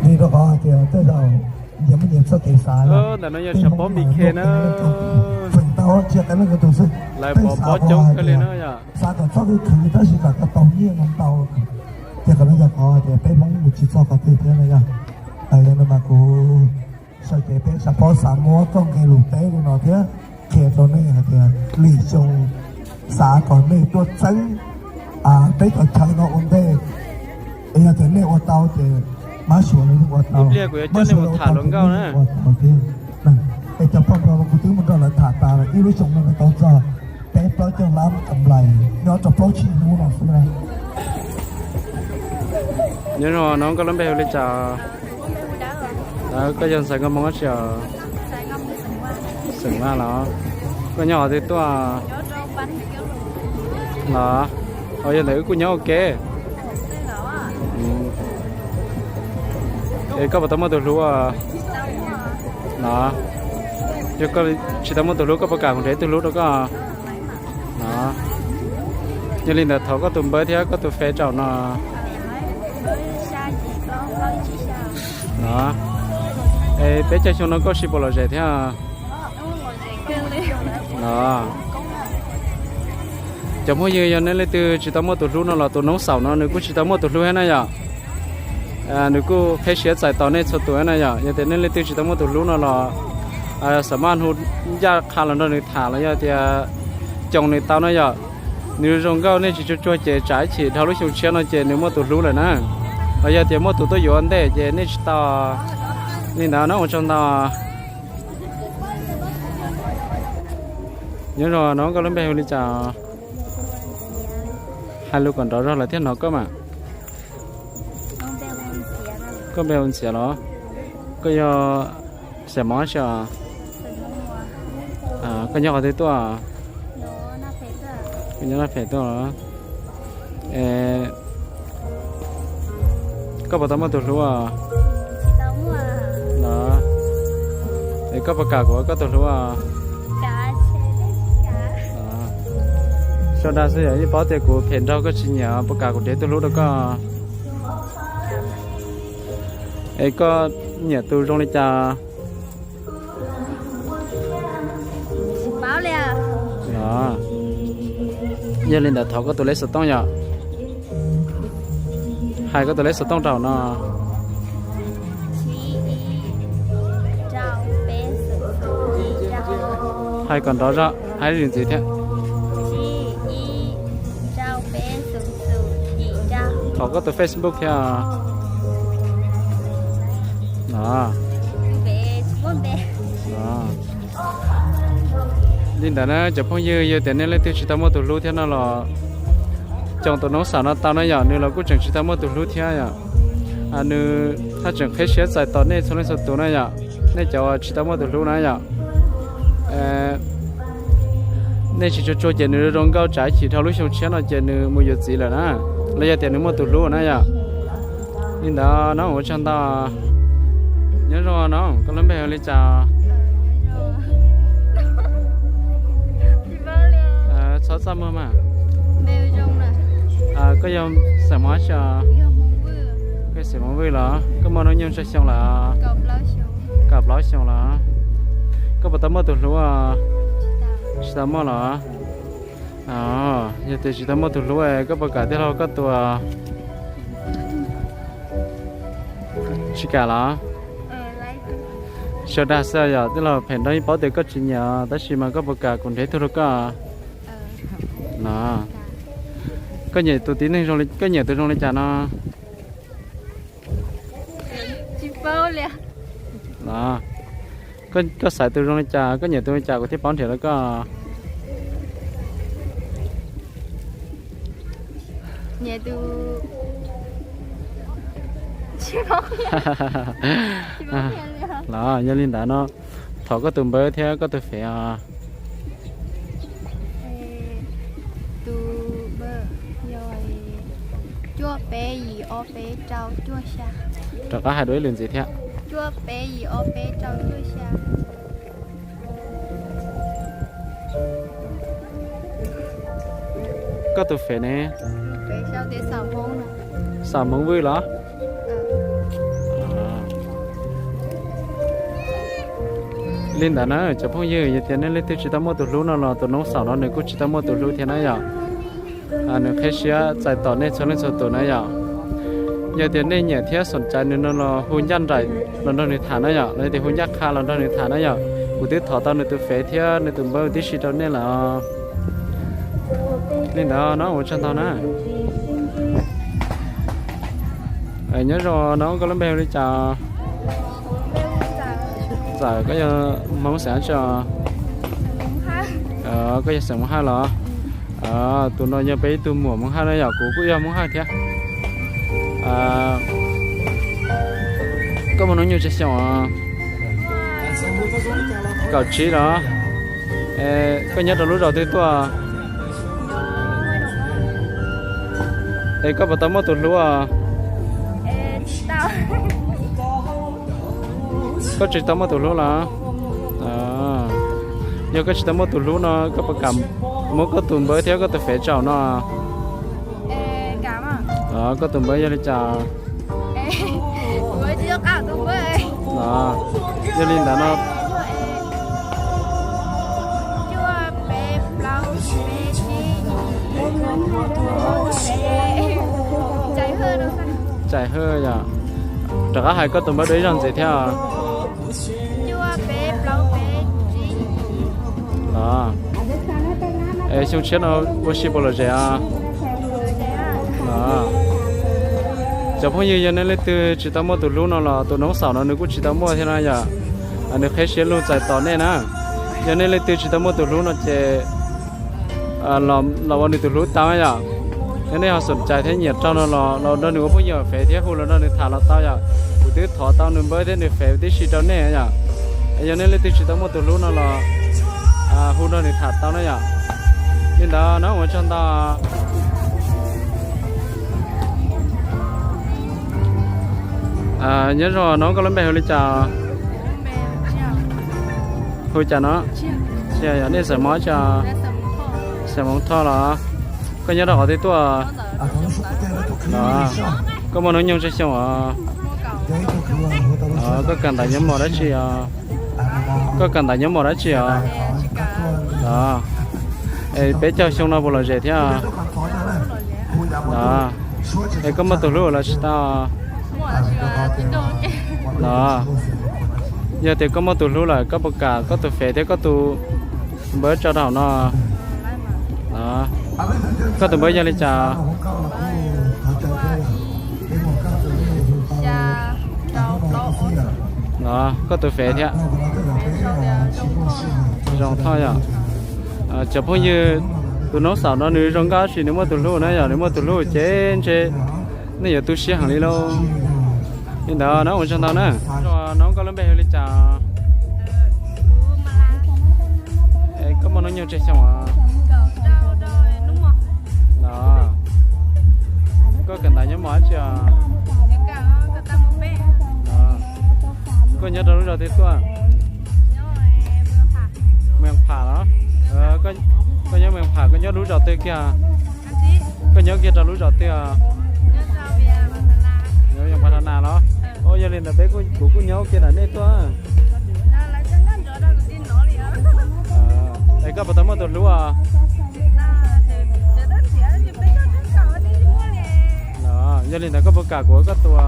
Vim rau qhov hais tias tej zaum nyias muaj nyias txoj kev xav, ntawm no yog tshav pob Npis Khe na, feem ntau tsis yog qee leej qee tus xwb, lawv pov pob coob kawg li na yom. Xav kom txhob khwv khwv tab sis kom tau nyiaj no ntau, ces qhov no yog qhov tias peb Hmoob mus tsis txog qhov twg thiab no yog. Yog no mas kuv sawv cev peb tshav pob xav muab txoj nqe lus teb li no thiab qhia rau nej hais tias lwm xyoo xav kom nej tuaj txeeb peb cov chaw no ua ntej, es yog tias nej ua tau ces mab suav los yeej ua tau, mab suav los ua tau ces nej yeej ua tau thiab. Es cov poj nrog kuv twb mus nrog lawv tham tas lawm, ib lub xyoo no lawv tau txog peb plaub caug lab kam nplais nyob rau plaub tsib hnub no xwb na. Nyob zoo no, koj lub npe hu li cas? Koj yog ntxhais nkauj Hmoob dab tsi os? Xeem Vaj los? Koj nyob qhov twg tuaj los? Yog ntawd wb kuj nyob ua ke. Es koj puas tau muaj tus hlub os? Los, yog koj tsis tau muaj tus hlub koj puas kam kuv nrhiav ib tug hlub rau koj? Los, yog li ntawd thov koj tus npawb thiab koj tus Face zaum no. Los, es peb caug xyoo no koj tsis pom lom zem thiab? Los, cov phooj ywg, yog nej leej twg tsis tau muaj tus hlub no los tus noob xaum no nws kuj tsis tau muaj tus hlub thiab na yom. Nws kuj qheb siab txais tos nej txhua tus na yom. Yog tias nej leej twg tsis tau muaj tus hlub no los xam maj hu ncaj qha los nrog nws tham los yog tias coos nws tau na yom. Nws zoo nkauj, nej tsis tsuag tsuag ces tsam ib chim dhau lub xyoo tshiab no ces nws muaj tus hlub lawm na. Los yog tias muaj tus tuaj yuav ua ntej ces nej tsis tau. Li ntawd na, ua tsaug ntau. Nyob zoo no, koj lub npe hu li cas? Hais lus kom nrov zog lawv thiaj hnov koj mas. Koj npe hu Ntxiav los? Koj yog Xiam Mov tsi os? Koj nyob qhov twg tuaj? Koj nyob Laj Phem tuaj los? Koj puas tau muaj tus hlub os? Los, es koj puas kam kuv ua koj tus hlub os? Sau dag xwb yom, yeej paub tias kuv phem nraug koj tsis nyiam, puas kam kuv nrhiav tus hlub rau koj? Es koj nyiam tus zoo li cas? Yog li ntawd thov koj tus lej xov tooj yom. Hais koj tus lej xov tooj rau no. Hais kom nrov zog, hais ntxiv thiab. Thov koj tus Facebook thiab. Li ntawd na cov phooj ywg, yog tias nej leej twg tsis tau muaj tus hlub thiab no los, coos tus noob xaum no tau na yom, nws los kuj tseem tsis tau muaj tus hlub thiab yom. Nws haj tseem qheb siab txais tos nej txhua leej txhua tus na yom, nej cov uas tsis tau muaj tus hlub na yom. Nej tsis tsuag tsuag ces nws zoo nkauj tsam ib chim dhau lub xyoo tshiab no ces nws mus yuav txiv lawm na, los yog tias nws muaj tus hlub na yom. Li ntawd no ua tsaug ntau. Nyob zoo no, koj lub npe hu li cas? Txhob txaj muag mas. Koj yog xeem Hmoob tsi os? Koj yog xeem Hmoob Vwj los? Koj muaj hnub nyoog tsawg xyoo lawm? Kaum plaub xyoo los? Koj puas tau muaj tus hlub? Tsis tau muaj los? Yog tias tsis tau muaj tus hlub, koj puas kam tij laug koj tus? Tsis kam los? Sau dag xwb yom, tij laug phem nraug yeej paub tias koj tsis nyiam tab sis mas koj puas kam kuv nrhiav ib tug rau koj? No, koj nyiam tus tib neeg, koj nyiam tus zoo li cas no? Koj xaiv tus zoo li cas, koj nyiam tus li cas kuv thiaj paub nrhiav rau koj. Los yog li ntawd no, thov koj tus npawb thiab koj tus Face os. Cuaj peb yim ob peb rau cuaj xya. Rov qab hais dua ib lwm ntxiv thiab. Cuaj peb yim ob peb rau cuaj xya. Koj tus Face ne? Xaum Hmoob Vwj los? Li ntawd na cov phooj ywg, yog tias nej leej twg tsis tau muaj tus hlub no los tus noob xaum no nws kuj tsis tau muaj tus hlub thiab na yom. Nws qheb siab txais tos nej txhua leej txhua tus na yom. Yog tias nej nyiam thiab xoom cai nws no los hu ncaj nraim los nrog nws tham na yom, los yog tias hu ncaj qha los nrog nws tham na yom. Kuv twb thov tau nws tus fev thiab nws tus npawb tib si rau nej lawm. Li ntawd no ua tsaug ntau na. Nyob zoo no koj lub npe hu li cas? Txawm koj yog Hmoob xeem dab tsi? Koj yog xeem Hmoob Haj los? Tus no yog peb ib tug muam Hmoob Haj na yom, kuv kuj yog Hmoob Haj thiab. Koj muaj hnub nyoog tsawg xyoo? Kaum tsib los? Koj nyob rau lub zos twg tuaj? Es koj puas tau muaj tus hlub? Koj tsis tau muaj tus hlub los? Yog koj tsis tau muaj tus hlub no koj puas kam muab koj tus npawb thiab koj tus fev tsaum no? Koj tus npawb yog li cas? Yog li ntawd no, Txais Hwj yom. Rov qab hais koj tus npawb dua ib zaug ntxiv thiab. Xyoo tshiab no ua si puas lom zem os? Cov phooj ywg, yog nej leej twg tsis tau muaj tus hlub no los tus noob xaum no nws kuj tsis tau muaj thiab na yom. Nws qheb siab lug txais tos nej na. Yog nej leej twg tsis tau muaj tus hlub no ces los ua nws tus hlub tau yom. Yog nej ho xoom cai thiab nyiam raug no los los nrog nws ua phooj ywg fev thiab hu los nrog nws tham los tau yom. Kuv twb thov tau nws npawb thiab nws fev tib si rau nej yom. Yog nej leej twg tsis tau muaj tus hlub no los hu nrog nws tham tau na yom. Li ntawd no ua tsaug ntau. Nyob zoo no koj lub npe hu li cas? Hu cas no? Yog nej xeem Hmoob tsi? Xeem Hmoob Thoj los? Koj nyob rau qhov twg tuaj? Koj muaj hnub nyoog tsawg xyoo os? Koj kawm ntawv nyob mos dab tsi os? Koj kawm ntawv nyob mos dab tsi os? Es peb caug xyoo no puas lom zem thiab? Es koj muaj tus hlub los tsis tau? Yog tias koj muaj tus hlub lawm koj puas kam koj tus fev thiab koj tus npawb tso rau hauv no? Koj tus npawb yog li cas? Koj tus fev thiab? Zoo Thoj yom. Cov phooj ywg, tus noob xaum no nws zoo nkauj tab sis nws muaj tus hlub na yom, nws muaj tus hlub ces ntshe nej yuav tu siab heev li lauj. Li ntawd no ua tsaug ntau na. Noob, koj lub npe hu li cas? Koj muaj hnub nyoog tsawg xyoo os? Koj kawm ntawv nyob mos dab tsi os? Koj nyob rau lub zos twg tuaj? Mees Pham los? Koj nyob Mees Pham, koj nyob lub zos twg kiag? Koj nyob kiag rau lub zos twg os? Nyob Pas Tha Nas los? Yog li ntawd peb, kuv kuj nyob kiag ntawm nej tuaj. Es koj puas tau muaj tus hlub os? Yog li ntawd koj puas kam kuv ua koj tus?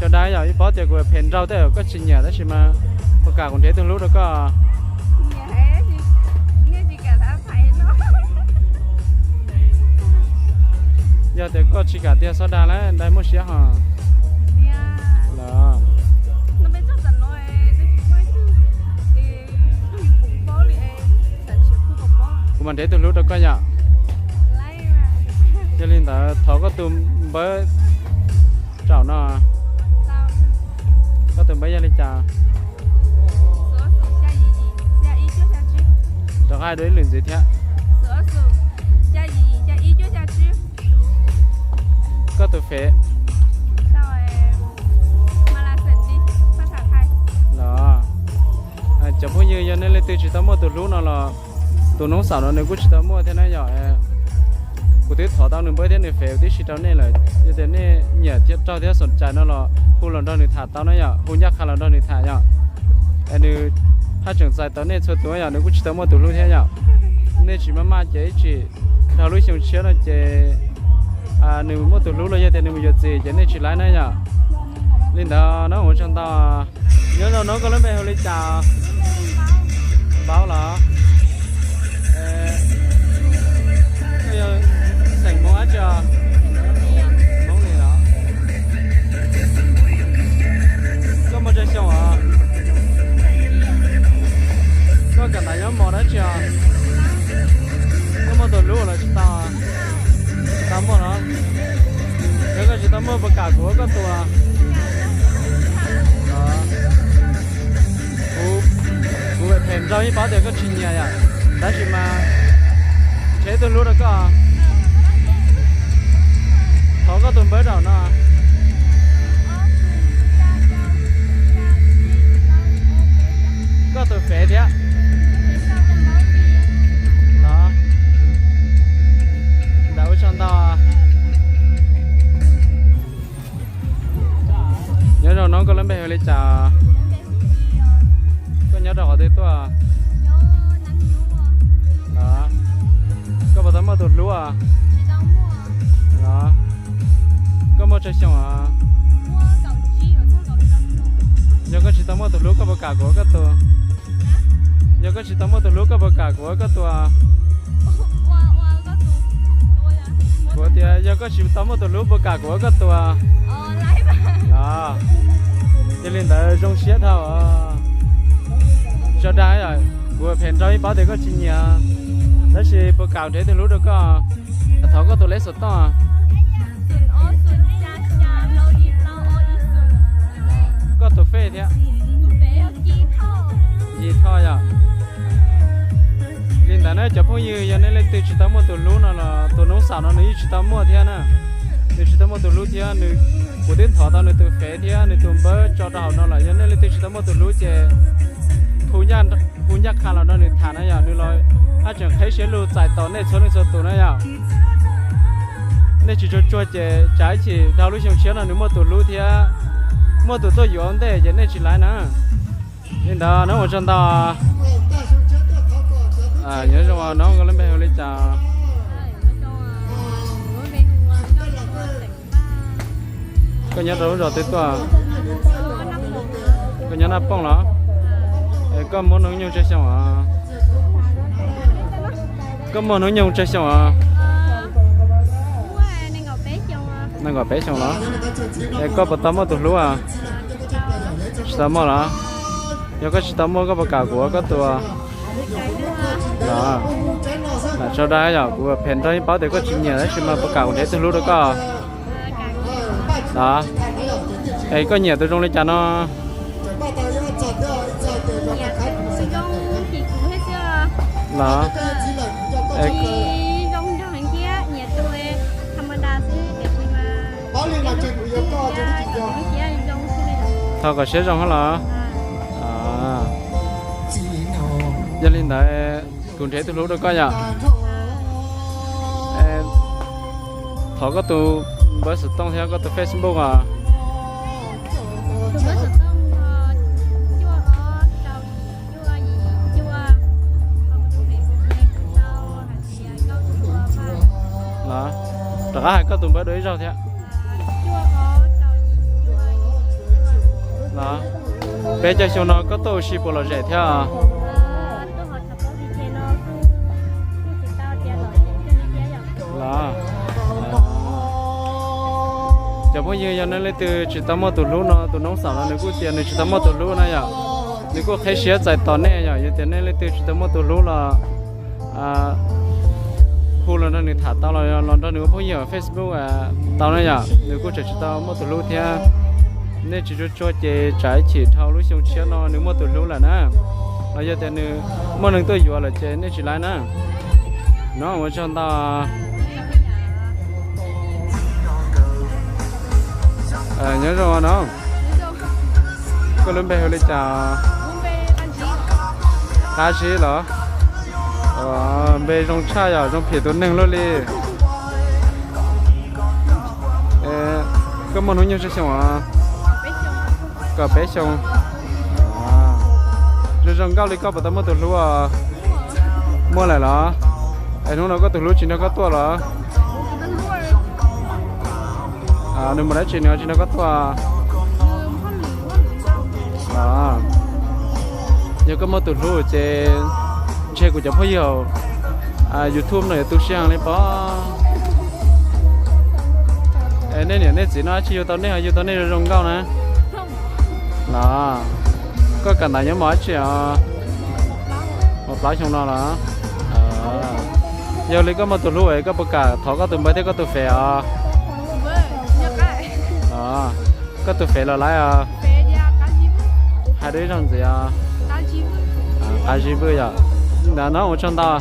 Sawv daws yog ib paub tias kuv phem nraug tej koj tsis nyiam tab sis mas puas kam kuv nrhiav tus hlub rau koj? Yog tias koj tsis kam tiag xob dag lawm, ntais muaj siab hos. Kuv mam nrhiav tus hlub rau koj yom. Yog li ntawd thov koj tus npawb tsaum no. Koj tus npawb yog li cas? Rov qab hais dua ib lwm ntxiv thiab. Koj tus fev? Los, cov phooj ywg, yog nej leej twg tsis tau muaj tus hlub no los tus noob xaum no nws kuj tsis tau muaj thiab na yom. Kuv twb thov tau nws npawb thiab nws fev tib si rau nej lawm, yog tias nej nyiam thiab raug thiab xoom cai no los hu los nrog nws tham tau na yom, hu ncaj qha los nrog nws tham yom. Nws haj tseem txais tau nej txhua tus yom, nws kuj tsis tau muaj tus hlub thiab yom. Nej tsis maj maj ces ib tsam dhau lub xyoo tshiab no ces nws muaj tus hlub los yog tias nws mus yuav txiv ces nej tsis laib na yom. Li ntawd no ua tsaug ntau. Nyob zoo no koj lub npe hu li cas? Npaub los? Koj yog xeem Hmoob dab tsi os? Hmoob li los? Koj muaj tsawg xyoo os? Koj kawm ntawv nyob mos dab tsi os? Koj muaj tus hlub los tsis tau? Tsis tau muaj los? Yog koj tsis tau muaj puas kam kuv ua koj tus? Kuv, kuv phem nraug yeej paub tias koj tsis nyiam yom, tab sis mas nrhiav ib tug hlub rau koj. Thov koj tus npawb zaum no. Koj tus fev thiab. Ntawd ua tsaug ntau. Nyob zoo no koj lub npe hu li cas? Koj nyob rau qhov twg tuaj? Koj puas tau muaj tus hlub? Koj muaj tsawg xyoo? Yog koj tsis tau muaj tus hlub koj puas kam kuv ua koj tus? Yog koj tsis tau muaj tus hlub koj puas kam kuv ua koj tus? Kuv tias yog koj tsis tau muaj tus hlub puas kam kuv ua koj tus? Yog li ntawd zoo siab dhau. Tso dag, kuv phem nraug yeej paub tias koj tsis nyiam, tab sis puas kam nrhiav tus hlub rau koj? Thov koj tus lej xov tooj. Koj tus fej thiab. Yim Thoj yom. Li ntawd na cov phooj ywg, yog nej leej twg tsis tau muaj tus hlub no los tus noob xaum no nws yeej tsis tau muaj thiab na. Nws tsis tau muaj tus hlub thiab, nws, kuv twb thov tau nws tus fev thiab nws tus npawb tso rau hauv no lawm. Yog nej leej twg tsis tau muaj tus hlub ces hu ncaj qha los nrog nws tham na yom, nws los haj tseem qheb siab lug txais tos nej txhua leej txhua tus na yom. Nej tsis tsuag tsuag ces tsam ib chim dhau lub xyoo tshiab no nws muaj tus hlub thiab muaj tus tuaj yuav ntej ces nej tsis laib na. Li ntawd no ua tsaug ntau. Nyob zoo no koj lub npe hu li cas? Koj nyob rau lub zos twg tuaj? Koj nyob Naj Pooj los? Es koj muaj hnub nyoog tsawg xyoo os? Koj muaj hnub nyoog tsawg xyoo os? Nees nkaum peb xyoo los? Es koj puas tau muaj tus hlub? Tsis tau muaj los? Yog koj tsis tau muaj koj puas kam kuv ua koj tus? Los, lam sau dab yom, kuv phem nraug yeej paub tias koj tsis nyiam tab sis mas puas kam kuv nrhiav tus hlub rau koj? Los, es koj nyiam tus zoo li cas no? Los, thov kom siab zoo los. Yog li ntawd kuv nrhiav tus hlub rau koj yom. Thov koj tus npawb xov tooj thiab koj tus Facebook os. Los, rov qab hais koj tus npawb dua ib zaug thiab. Los, peb caug xyoo no koj tuaj ua si puas lom zem thiab? Los, cov phooj ywg, yog nej leej twg tsis tau muaj tus hlub no, tus noob xaum no nws kuj tias nws tsis tau muaj tus hlub na yom. Nws kuj qheb siab txais tos nej yom, yog tias nej leej twg tsis tau muaj tus hlub los hu los nrog nws tham tau los los nrog nws ua phooj ywg Facebook tau na yom. Nws kuj tseem tsis tau muaj tus hlub thiab. Nej tsis tsuag tsuag ces tsam ib chim dhau lub xyoo tshiab no nws muaj tus hlub lawm na, los yog tias nws muaj neeg tuaj yuav lawm ces nej tsis laib na. No ua tsaug ntau. Nyob zoo no, koj lub npe hu li cas? Qab Zib los? Npe zoo tshaj yom, zoo phim tus neeg luaj li. Koj muaj hnub nyoog tsawg xyoo os? Kaum peb xyoo. Zoo zoo nkauj li koj puas tau muaj tus hlub? Muaj lawm los? Es hnub no koj tus hlub tsis nrog koj tuaj los? Nws mus dab tsi nws tsis nrog koj tuaj? Yog koj muaj tus hlub ces ntshe kuv cov phooj ywg YouTube no yuav tu siab heev li pob. Nej niam nej txiv no dab tsi yug tau nej, ho yug tau nej zoo zoo nkauj na? Los, koj kawm ntawv nyob mos dab tsi os? Mos plaub xyoo no los? Yog li koj muaj tus hlub es koj puas kam thov koj tus npawb thiab koj tus fem os? Koj tus fem los laib os? Hais dua ib zaug ntxiv os. Qab Zib Vwj yom. Ntawd no ua tsaug ntau.